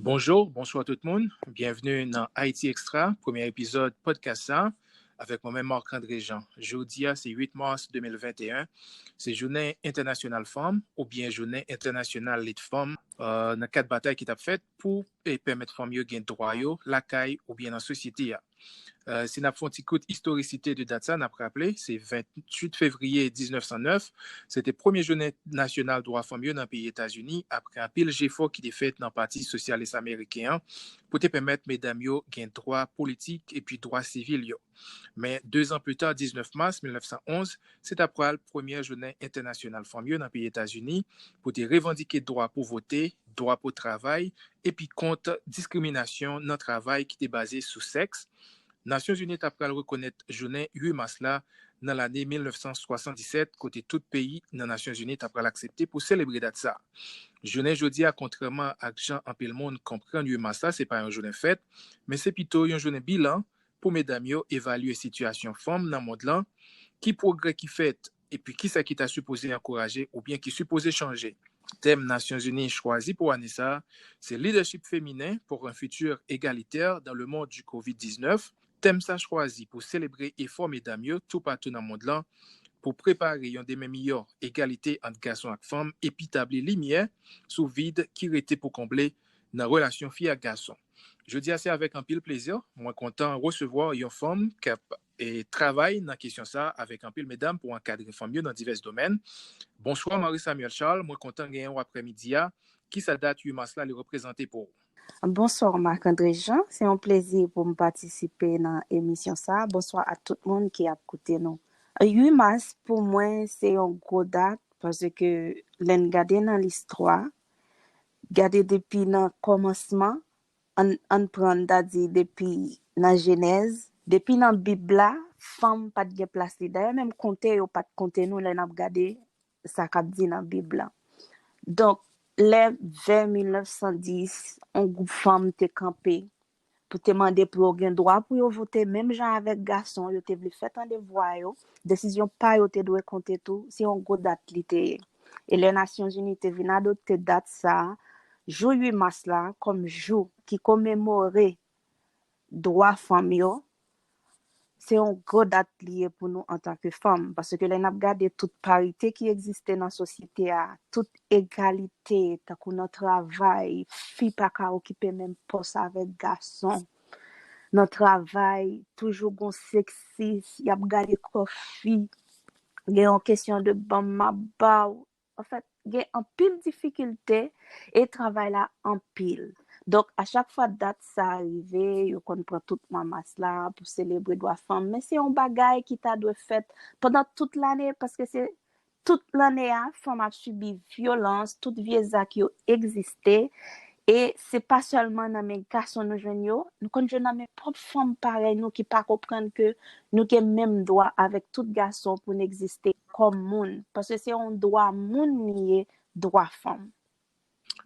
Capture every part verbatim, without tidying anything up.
Bonjou, bonswa tout moun. Byenvni nan Haïti Extra, premye epizòd podcast sa, avèk mwen menm Marc André Jean. Jodi a se uit mas de mil venteyen, se jounen entènasyonal fanm oubyen jounen entènasyonal lit fanm, euh, nan kad batay ki t ap fèt pou e pèmèt fanm yo gen dwa yo lakay oubyen nan sosyete a. Euh, si n ap fè yon ti kout istorisite de dat sa, n ap raple, se venntuit fevriye diznèf san nèf, se te premye jounen nasyonal dwa fanm yo nan peyi Etazini, apre anpil jefò ki te fèt nan Pati Sosyalis Ameriken an pou te pèmèt medam yo gen dwa politik epi dwa sivil yo. Men, de zan pli ta, diznèf mas mil nèf san onz, se ta pral premyè jounen entènasyonal fanm yo nan peyi Etazini pou te revandike dwa pou vote, dwa pou travay, epi kont diskriminasyon nan travay ki te baze sou sèks. Nasyonzini ta pral rekonèt jounen uit mas la nan lane mil nèf san swasanndisèt, kote tout peyi nan Nasyonzini ta pral aksepte pou selebre dat sa. Jounen jodi a, kontrèman ak jan anpil moun konprann uit mas la, se pa yon jounen fèt, men se pito yon jounen bilan pou medam yo evalye sitiyasyon fanm nan mond lan, ki pwogrè ki fèt, epi kisa ki ta sipoze ankouraje oubyen ki sipoze chanje. Tèm Nasyonzini chwazi pou ane sa a, se Leadership féminin pour un futur égalitaire dans le monde du covid dix-neuf. Tèm sa chwazi pou selebre efò medam yo toupatou nan mond lan pou prepare yon demen miyò, egalite ant gason ak fanm, epi tabli limyè sou vid ki rete pou konble nan relasyon fi ak gason. Jodi a, se avèk anpil plezi mwen kontan resevwa yon fanm k ap e travay nan kesyon sa avèk anpil medam pou ankadre fanm yo nan divès domèn. Bonswa, Marie Samuel Charles, mwen kontan genyen w aprèmidi a. Kisa dat uit mas la li reprezante pou ou? Bonswa, Marc André Jean. Se yon plezi pou m patisipe nan emisyon sa. Bonswa a tout moun ki ap koute nou. Uit mas, pou mwen, se yon gwo dat, paske lè n gade nan listwa, gade depi nan kòmansman, ann, ann pran, n ta di, depi nan Jenèz, depi nan Bib la, fanm pa t gen plas li. Dayè, menm konte yo pa t konte nou lè n ap gade sa k ap di nan Bib la. Donk, lè vè mil nèf san dis, yon gwoup fanm te kanpe pou te mande pou yo gen dwa pou yo vote menm jan avèk gason, yo te vle fè tande vwa yo, desizyon pa yo te dwe konte tou, se yon gwo dat li te ye. E lè Nasyonzini te vin adopte dat sa a, jou uit mas la, kòm jou ki komemore dwa fanm yo, se yon gwo dat li ye pou nou antanke fanm. Paske lè n ap gade tout parite ki egziste nan sosyete a, tout egalite, tankou nan travay, fi pa ka okipe menm pòs avèk gason. Nan travay, toujou gon seksis, y ap gade kò fi. Gen yon kesyon de ban m, m ap ba w. Anfèt, gen anpil difikilte e travay la anpil. Donk, a chak fwa dat sa a rive, yo konn pran tout mwa mas la pou selebre dwa fanm. Men se yon bagay ki ta dwe fèt pandan tout lane, paske se tout lane a, fanm ap sibi vyolans, tout vye zak yo egziste. E se pa sèlman nan men gason nou jwenn yo, nou konn jwenn nan men pwòp fanm parèy nou ki pa konprann ke nou gen menm dwa avèk tout gason pou n egziste kòm moun. Paske se yon dwa moun li ye, dwa fanm.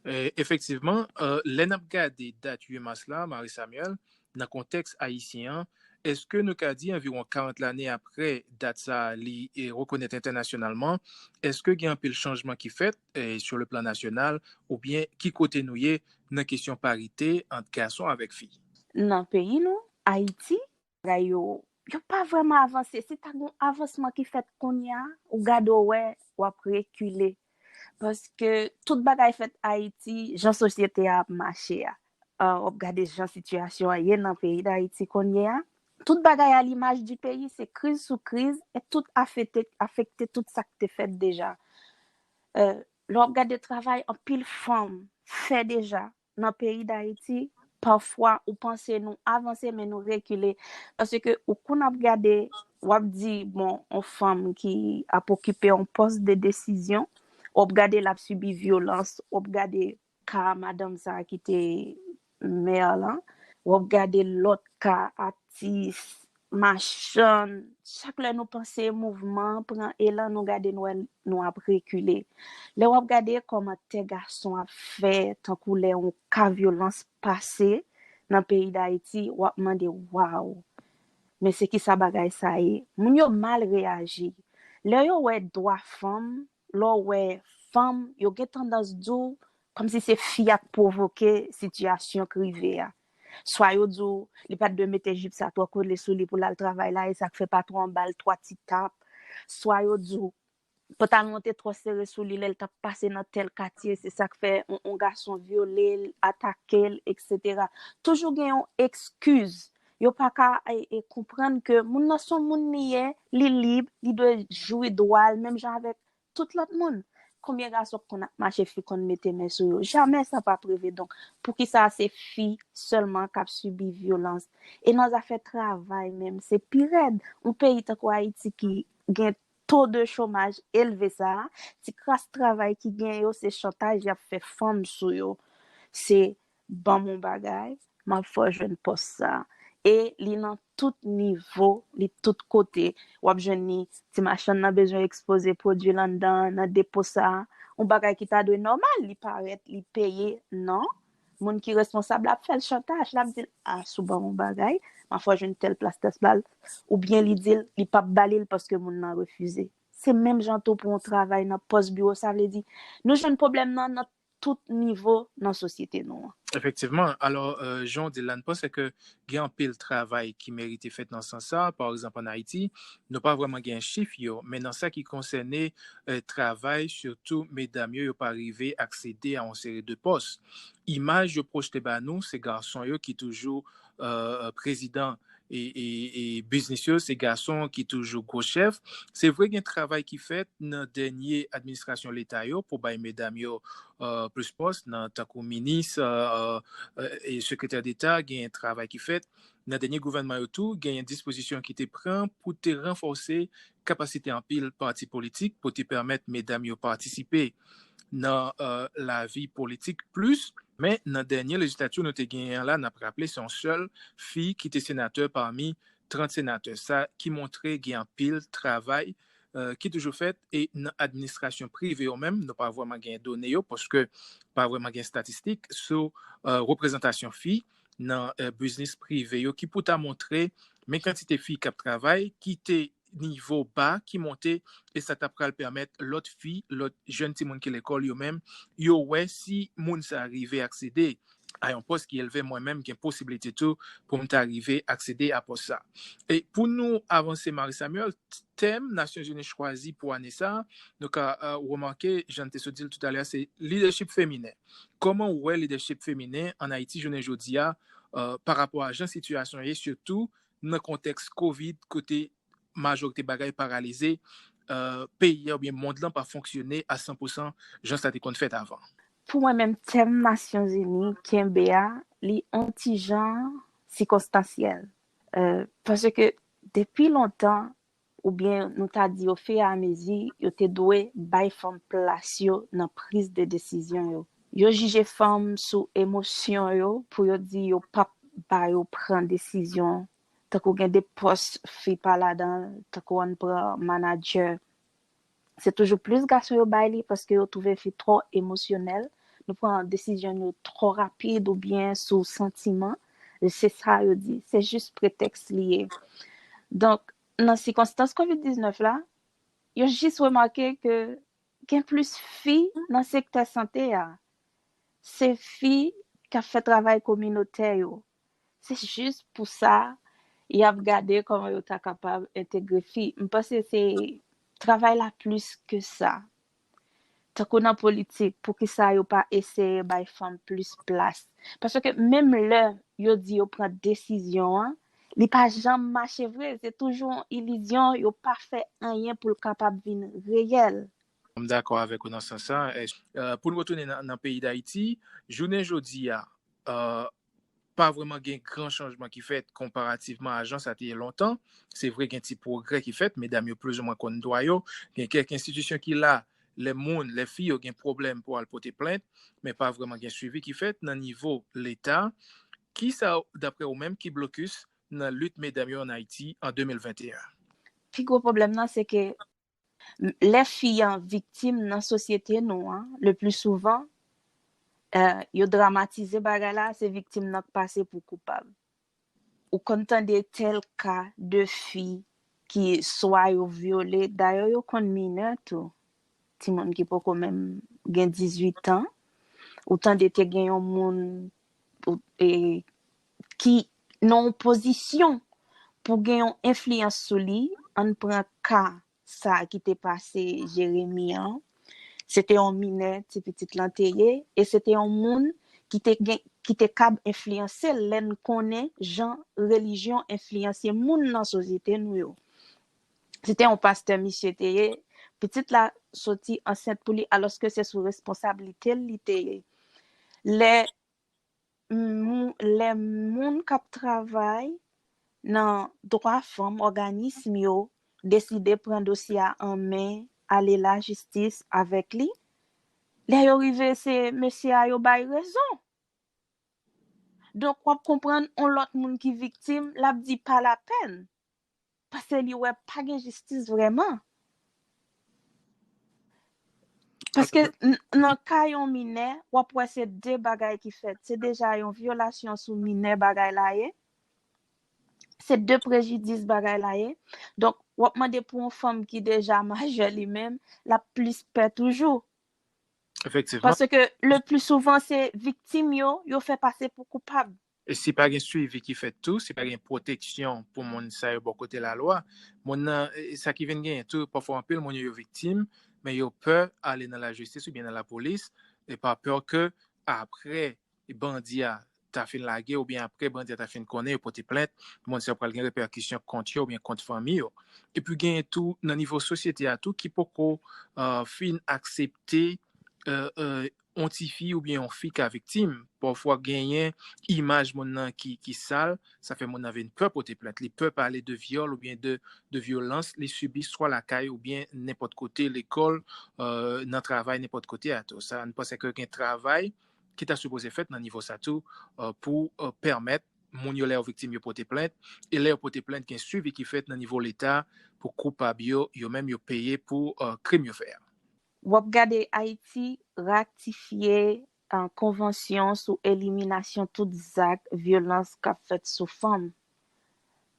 E, efektivman, e, lè n ap gade dat uit mas la, Marie Samuel, nan kontèks ayisyen an, èske nou ka di anviwon karant lane apre dat sa a li, e, rekonèt entènasyonalman, èske gen anpil chanjman ki fèt, e, sur le plan national, oubyen ki kote nou ye nan kesyon parite ant gason avèk fi? Nan peyi nou, Ayiti, bagay yo, yo pa vrèman avanse. Si ta gen yon avansman ki fèt kounye a, ou gade w wè, w ap rekile. Paske tout bagay fèt Ayiti, jan sosyete a ap mache a. Ah, w ap gade jan sitiyasyon an ye nan peyi Dayiti kounye a. Tout bagay a limaj di peyi, se kriz sou kriz, e tout afekte, afekte tout sa k te fèt deja. Eh, lè w ap gade travay anpil fanm fè deja nan peyi Dayiti, pafwa ou panse nou avanse, men nou rekile. Paske ou konn ap gade, w ap di, bon, yon fanm ki ap okipe yon pòs de desizyon, w ap gade l ap sibi vyolans, w ap gade ka madanm sa a ki te mè lan, w ap gade lòt ka atis, machann, chak lè nou panse mouvman an pran elan, nou gade nou wè nou ap rekile. Lè w ap gade kòmantè gason ap fè, tankou lè yon ka vyolans pase nan peyi Dayiti, w ap mande, waw, men se kisa bagay sa ye? Moun yo mal reyaji. Lè yo wè dwa fanm, lè w wè fanm, yo gen tandans di w, kòmsi se fi a k pwovoke sitiyasyon k rive a. Swa yo di w li pa t dwe mete jip sa twò kole sou li pou l al travay la, e sa k fè patwon an ba l twa ti tap. Swa yo di w pantalon an te twò sere sou li lè l t ap pase nan tèl katye, se sa k fè yon, yon gason vyole l, atake l, etsetera. Toujou gen yon ekskiz. Yo pa ka e, e konprann ke moun nan se yon moun li ye, li lib, li dwe jwi dwa l menm jan avèk tout lòt moun. Konbyen gason k konn ap mache fi konn mete men sou yo? Jamè sa p ap rive. Donk, poukisa se fi sèlman k ap sibi vyolans? E nan zafè travay menm, se pi rèd. Yon peyi tankou Ayiti ki gen to de chomaj elve sa a, ti kras travay ki gen yo, se chantaj y ap fè fanm sou yo. Se ban m yon bagay, m ap fè w jwenn pòs sa a. E li nan tout nivo, li tout kote. W ap jwenn li, ti machann nan bezwen ekspoze pwodui l anndan an, nan depo sa a. Yon bagay ki ta dwe nòmal, li parèt, li peye, non. Moun ki responsab la ap fè l chantaj, l ap di l, a, si w ban m yon bagay, m ap fè w jwenn tèl plas, tèl plas, oubyen li di l, li p ap ba li l paske moun nan refize. Se menm jan tou pou yon travay nan pòs biwo, sa vle di, nou jwenn pwoblèm nan nan tout nivo nan sosyete nou an. Efektivman. Alò, euh, jan w di l la, n panse ke gen anpil travay ki merite fèt nan sans sa. Pa egzanp, ann Ayiti, nou pa vrèman gen chif yo, men nan sa ki konsène euh, travay, sitou medam yo, yo pa rive aksede a yon seri de pòs. Imaj yo pwojte ba nou, se gason yo ki toujou euh, prezidan e, e, e biznis yo, se gason ki toujou gwo chèf. Se vre gen travay ki fèt nan dènye administrasyon leta yo pou bay medam yo euh, plis pòs, nan tankou minis euh, euh, e sekretè deta, gen travay ki fèt. Nan dènye gouvènman yo tou, genyen dispozisyon ki te pran pou te ranfòse kapasite anpil pati politik pou te pèmèt medam yo patisipe nan euh, lavi politik plis. Men nan dènye lejizlatè nou te genyen an la, n ap raple, se yon sèl fi ki te senatè pami trant senatè. Sa ki montre gen anpil travay euh, ki toujou fèt. E nan administrasyon prive yo menm, nou pa vrèman gen done yo, paske pa vrèman gen estatistik sou euh, reprezantasyon fi nan euh, biznis prive yo, ki pou ta montre men kantite fi k ap travay, ki te nivo ba ki monte, e sa ta pral pèmèt lòt fi, lòt jèn timoun ki lekòl yo menm, yo wè si moun sa rive aksede a yon pòs ki elve, mwen menm gen posiblite tou pou m ta rive aksede a pòs sa. E pou nou avanse, Marie Samuel, tèm Nasyonzini chwazi pou ane sa, nou ka uh, remake, jan n te sot di l toutalè, se lidèchip feminen. Kòman w wè lidèchip feminen ann Ayiti jounen jodi a uh, pa rapò a jan sitiyasyon ye, sitou nan kontèks kovid, kote majorite bagay paralize, euh, peyi a oubyen mond lan pa fonksyone a san pou san jan sa te konn fèt avan. Pou mwen menm, tèm Nasyonzini kenbe a, li on ti jan sikonstansyèl. Euh, paske depi lontan, oubyen nou ta di ofiramezi, yo te dwe bay fanm plas yo nan priz de desizyon yo. Yo jije fanm sou emosyon yo pou yo di yo p ap ba yo pran desizyon. Tankou gen de pòs fi pa ladan, tankou ann pran manadjè. Se toujou plis gason yo bay li paske yo twouve fi twò emosyonèl. Nou pran desizyon nou twò rapid oubyen sou santiman. Se sa yo di. Se jis pretèks li ye. Donk, nan sikonstans kovid diznèf la, yo jis remake ke gen plis fi nan sektè sante a. Se fi k ap fè travay kominotè yo. Se jis pou sa y ap gade kòman yo ta kapab entegre fi. M panse se travay la plis ke sa. Tankou nan politik, poukisa yo pa eseye bay fanm plis plas? Paske menm lè yo di yo pran desizyon an, li pa janm mache vre. Se toujou yon ilizyon, yo pa fè anyen pou l kapab vin reyèl. M dakò avèk ou nan sans sa. Pou n retounen nan peyi Dayiti, jounen jodi a, pa vrèman gen gran chanjman ki fèt konparativman a jan sa te ye lontan. Se vre gen ti pwogrè ki fèt, medam yo plizoumwen konn dwa yo. Gen kèk enstitisyon ki la, lè moun, lè fi yo gen pwoblèm pou al pote plent, men pa vrèman gen swivi ki fèt nan nivo Leta. Kisa, daprè ou menm, ki blokis nan lit medam yo ann Ayiti an de mil venteyen? Pi gwo pwoblèm nan, se ke lè fi an viktim nan sosyete nou an, le pli souvan, euh, yo dramatize bagay la, se viktim nan k pase pou koupab. Ou konn tande tèl ka de fi ki swa yo vyole, dayè yo konn minè tou, timoun ki poko menm gen dizuit an, ou tande te gen yon moun ou- e, ki nan yon pozisyon pou gen yon enfliyans sou li, ann pran ka sa ki te pase Jeremi an. Se te yon minè, ti pitit lan te ye, e se te yon moun ki te gen, ki te kab enfliyanse l lè n konnen jan relijyon enfliyanse moun nan sosyete nou yo. Se te yon pastè misye te ye, pitit la soti ansent pou li, alòske se sou responsablite l li te ye. Lè, mou- lè moun k ap travay nan dwa fanm, òganism yo, deside pran dosye a an men, ale lajistis avèk li, lè yo rive, se mesye a yo bay rezon. Donk, w ap konprann yon lòt moun ki viktim, l ap di pa lapèn. Paske li wè pa gen jistis vrèman. Paske n- nan ka yon minè, w ap wè se de bagay ki fèt. Se deja yon vyolasyon sou minè bagay la ye. Se de prejidis bagay la ye. Donk, w ap mande pou yon fanm ki deja majè li menm, l ap plis pè toujou. Efektivman. Paske le pli souvan, se viktim yo, yo fè pase pou koupab. E si pa gen swivi ki fèt tou, si pa gen pwoteksyon pou moun sa yo bò kote lalwa, moun nan, e, sa ki vin genyen tou, pafwa anpil moun yo, yo viktim, men yo pè ale nan lajistis oubyen nan lapolis, e pa pè ke apre bandi a ta fin lage oubyen apre bandi a ta fin konnen yo pote plent, moun sa yo pral gen repèkisyon kont yo oubyen kont fanmi yo. Epi genyen tou nan nivo sosyete a tou ki poko uh, fin aksepte uh, uh, yon ti fi oubyen yon fi ka viktim. Pafwa genyen imaj moun nan ki, ki sal, sa fè moun nan vin pè pote plent. Li pè pale de vyòl oubyen de, de vyolans li sibi swa lakay oubyen nenpòt kote, lekòl, uh, nan travay, nenpòt kote a tou. Sa, n panse ke gen travay ki ta sipoze fèt nan nivo sa tou uh, pou uh, pèmèt moun yo lè yo viktim yo pote plent, e lè yo pote plent gen swivi ki fèt nan nivo leta pou koupab yo, yo menm yo peye pou uh, krim yo fè a. W ap gade Ayiti ratifye uh, konvansyon sou eliminasyon tout zak vyolans k ap fèt sou fanm.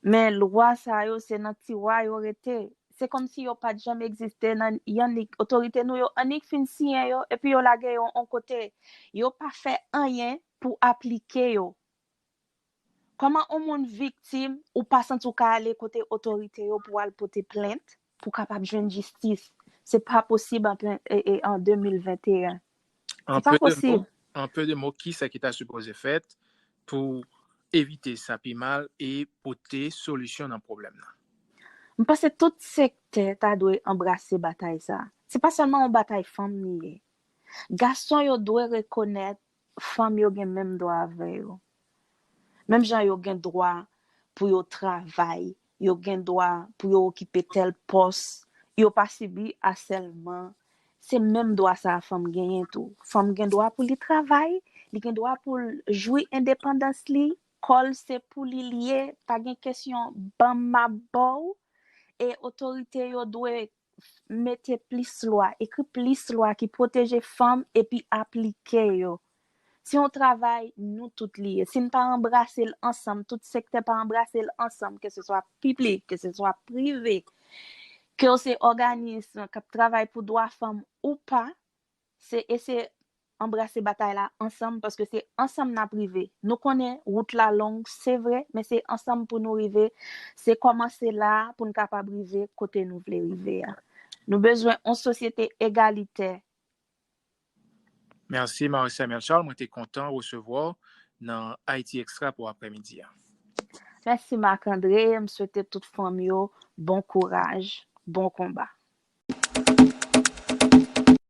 Men lwa sa yo se nan tiwa yo rete. Se kòmsi yo pa t janm egziste nan y annik otorite nou yo annik fin siyen yo epi yo lage yo yon kote. Yo pa fè anyen pou aplike yo. Kòman yon moun viktim ou pa santi w ka ale kote otorite yo pou al pote plent pou kapab jwenn jistis? Se pa posib an, e, e, an de mil venteyen. Se pa posib. An pe de mo, kisa ki ta sipoze fèt pou evite sa pi mal e pote solisyon nan pwoblèm nan? M panse tout sektè ta dwe anbrase batay sa. Se pa sèlman yon batay fanm li ye. Gason yo dwe rekonèt fanm yo gen menm dwa avè yo. Menm jan yo gen dwa pou yo travay, yo gen dwa pou yo okipe tèl pòs, yo pa sibi asèlman. Se menm dwa sa a fanm genyen tou. Fanm gen dwa pou li travay, li gen dwa pou l jwi endepandans li, kò l se pou li l ye, pa gen kesyon ban m m ap ba w. E otorite yo dwe mete plis lwa, ekri plis lwa ki pwoteje fanm epi aplike yo. Se yon travay nou tout li ye. Si n pa anbrase l ansanm, tout sektè pa anbrase l ansanm, ke se swa piblik, ke se swa prive, ke w se òganism k ap travay pou dwa fanm ou pa, se eseye anbrase batay la ansanm, paske se ansanm n ap rive. Nou konnen wout la long, se vre, men se ansanm pou nou rive. Se kòmanse la pou n kapab rive kote nou vle rive a. Nou bezwen yon sosyete egalitè. Mèsi, Marie Samuel Charles. Mwen te kontan resevwa w nan Haiti Extra pou aprèmidi a. Mèsi, Marc André. M swete tout fanm yo bon kouraj, bon konba.